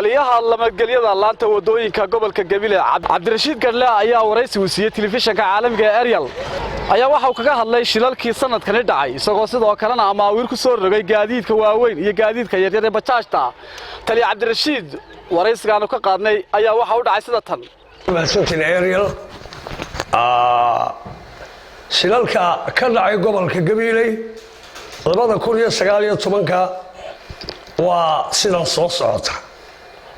Taliyaha nabadgelyada laanta wadooyinka gobolka Gabiley, Cabdirashiid Gadhle, ayaa waraysi uu siiyey telefishanka caalamiga ee Eryal ayaa waxa uu kaga hadlay shilalkii sanadkani dhacay, isagoo sidoo kalena amaawiir ku soo rogay gaadiidka waaweyn iyo gaadiidka yaryar ee bajaajta. Taliya Cabdirashiid waraysigaanu ka qaadnay ayaa waxa u dhacay sida tan. Mahadsantiin, Ariel. Shilalka ka dhacay gobolka Gabiiley 2019-ka waa sidan soo socota.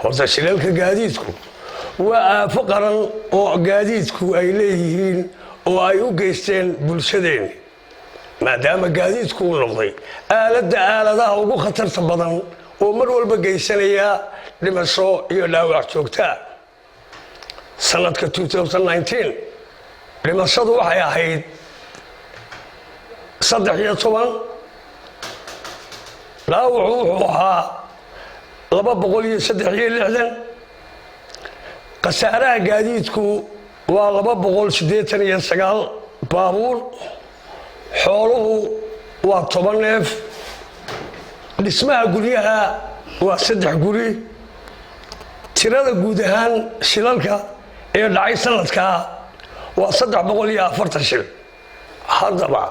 Horta shilalka gaadiidku waa aafo qaran oo gaadiidku ay leeyihiin oo ay u geysteen bulshadeeni, maadaama gaadiidku uu noqday aaladda aaladaha ugu khatarta badan oo mar walba geysanaya dhimasho iyo dhaawac joogtaa. Sanadka 2019 dhimashadu waxay ahayd 13, dhaawacu wuxuu ahaa 263, khasaaraha gaadiidku waa 289 baabuur, xooluhu waa 10 neef, dhismaha guryaha waa saddex guri. Tirada guud ahaan shilalka ee dhacay sanadkaa waa 340 shil. Haddaba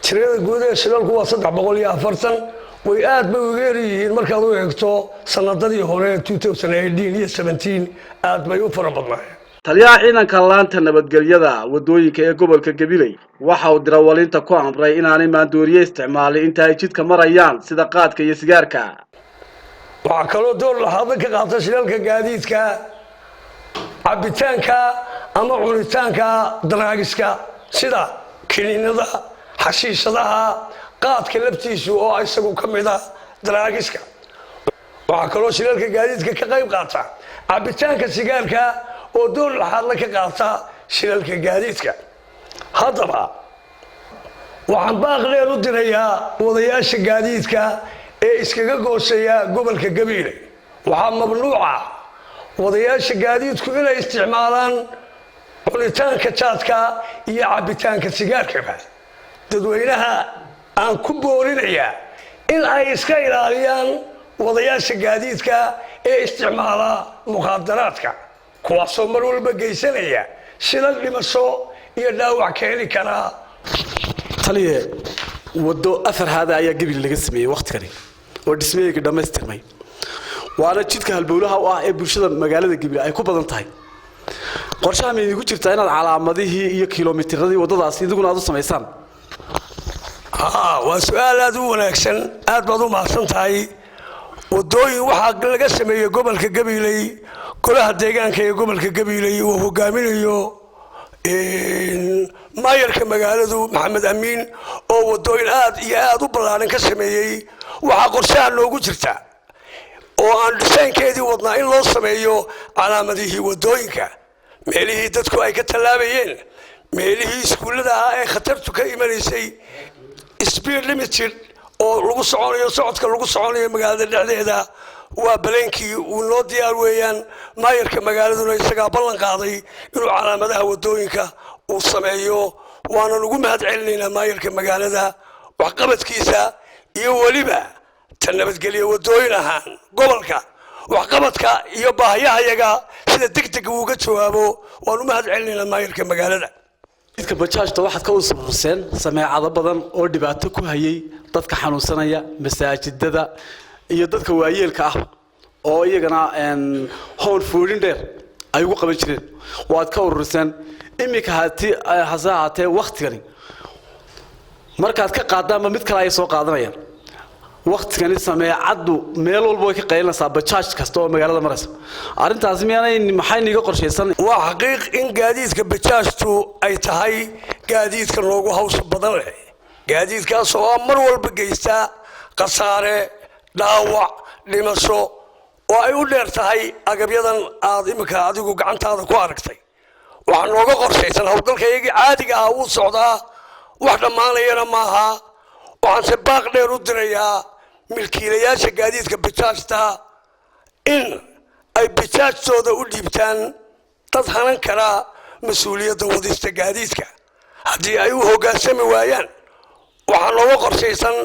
tirada guud ee shilalku waa 340. Way aad bay uga yaryihiin markaad u eegto sanadadii hore iyo 17, aad bay u fara badnaayeen. Taliyaha ciidanka laanta nabadgelyada wadooyinka ee gobolka Gabiley waxa uu dirawalinta ku amray inaanay maandooriye isticmaalin inta ay jidka marayaan, sida qaadka iyo sigaarka. Waxaa kaloo door laxaadla ka qaata shilalka gaadiidka cabbitaanka ama cunitaanka daraagiska, sida kiniinada, xashiishadaha, qaadka laftiisu oo isagu ka mid a daraagiska. Waxaa kaloo shilalka gaadiidka ka qayb qaata cabbitaanka sigaarka oo door laxaadla ka qaata shilalka gaadiidka. Haddaba waxaan baaq dheer u dirayaa wadayaasha gaadiidka ee iskaga goosaya gobolka Gabiile. Waxaa mamnuuca wadayaasha gaadiidku inay isticmaalaan cunitaanka jaadka iyo cabbitaanka sigaarkaba. Dadweynaha aan ku boorinayaa in ay iska ilaaliyaan wadayaasha gaadiidka ee isticmaala mukhaadaraadka, kuwaasoo mar walba geysanaya shilal dhimasho iyo dhaawac keeni karaa. Taliye, waddo afar haada ayaa Gabil laga sameeyey wakhtigani oo dhismaheygii dhammaystirmay, waana jidka halbowlaha u ah ee bulshada magaalada Gabil ay ku badan tahay. Qorshaha ma idiinku jirtaa inaad calaamadihii iyo kilomitiradii waddadaas idiguna aad u samaysaan? Waa su-aal aad u wanaagsan, aad baad u mahadsan tahay. Wadooyin waxaa laga sameeyey gobolka Gabiley, golaha deegaanka ee gobolka Gabiley uu hogaaminayo maayarka magaaladu Maxamed Amiin oo wadooyin aad iyo aad u ballaaran ka sameeyey. Waxaa qorshaha noogu jirta oo aan dhisaynkeedii wadnaa in loo sameeyo calaamadihii wadooyinka, meelihii dadku ay ka tallaabayeen, meelihii iskuullada ahaa ee khatartu ka imanaysay, speed limited oo lagu soconayo, socodka lagu soconayo magaalada dhexdeeda. Waa baleenkii uu noo diyaar weeyaan. Maayarka magaaladuna isagaa ballan qaaday inuu calaamadaha wadooyinka uu sameeyo, waanan ugu mahad celinaynaa maayarka magaalada waxqabadkiisa iyo weliba ta nabadgelyo wadooyin ahaan gobolka waxqabadka iyo baahiyahayaga sida degdega uuga jawaabo. Waan u mahad celinaynaa maayarka magaalada. Jidka bajaajta waxaad ka usuruseen sameecado badan oo dhibaato ku hayay dadka xanuunsanaya, masaajidada iyo dadka waayeelka ah, oo iyagana hoon foodhin dheer ay ugu qaban jireen. Waad ka ururiseen iminka. Hati hase ahaatee, waktigani markaad ka qaadaanba mid kale ayay soo qaadanayaan. Waktigani sameecaddu meel walba way ka qaylinaysaa bajaaj kasta oo magaalada maraysa. Arrintaasi miyaanay maxay niiga qorshaysan? Waa xaqiiq in gaadiidka bajaajtu ay tahay gaadiidka noogu hawsha badan leh, gaadiidkaas oo ah mar walba geysta khasaare, dhaawac, dhimasho oo ay u dheer tahay agabyadan aad iminka adigu gacantaada ku aragtay. Waxaa nooga qorshaysan howlgalka iyagii caadiga ah wuu socdaa, wax dhammaanayana maaha. Waxaanse baaq dheer u dirayaa milkiilayaasha gaadiidka bajaajta in ay bajaajtooda u dhiibtaan dad hanan karaa mas-uuliyadda wadista gaadiidka. Haddii ay u hoggaansami waayaan, waxaa nooga qorshaysan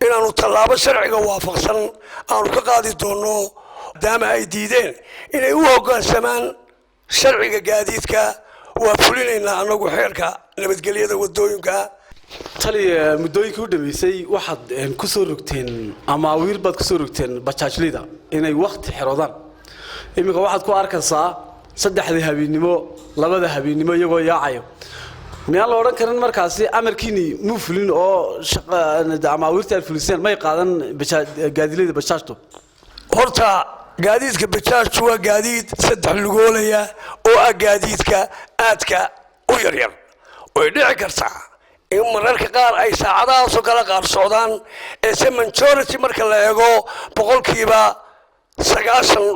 inaannu tallaabo sharciga waafaqsan aanu ka qaadi doonno. Maadaama ay diideen inay u hoggaansamaan sharciga gaadiidka, waa fulinaynaa annagu xeerka nabadgelyada wadooyinka. Taliya, muddooyinkii u dhameysay waxaad ku soo rogteen amaawiir baad kusoo rogteen bajaajlida inay wakti xeroodaan. Iminka waxaad ku arkaysaa 3da habeennimo, 2da habeennimo iyagoo yaacayo. Miyaan la odhan karin markaasi amarkiini muu fulin oo amaawiirta aad fuliseen may qaadan gaadiidleyda bajaajto? Horta gaadiidka bajaajtu waa gaadiid saddex lugoolaya oo ah gaadiidka aadka u yaryar. Way dhici kartaa in mararka qaar ay saacadahaasoo kale qaar socdaan, ee se majority marka la eego, 90%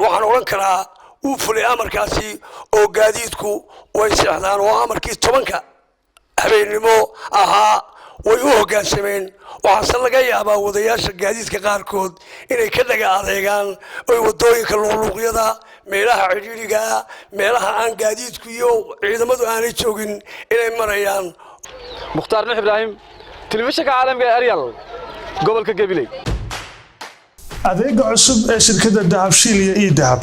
waxaan odhan karaa wuu fulay amarkaasi oo gaadiidku way seexdaan, oo amarkii 10ka habeennimo ahaa way u hoggaansameen. Waxaase laga yaabaa wadayaasha gaadiidka qaarkood inay ka dhaga adeegaan oy wadooyinka luqluuqyada, meelaha cidhiidhigaa, meelaha aan gaadiidku iyo ciidamadu aanay joogin inay marayaan. Mukhtaar Nuux Ibraahim, telefishinka caalamka ee Eryal, gobolka Gabiley. Adeega cusub ee shirkadda Dahabshiil iyo eDahab.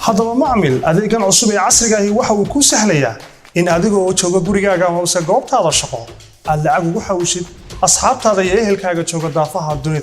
Haddaba macmil, adeegan cusub ee casriga ahi waxa uu kuu sahlayaa in adigoo jooga gurigaaga amase goobtaada shaqo aad lacag ugu xawishid asxaabtaada iyo ehelkaaga jooga daafaha dunida.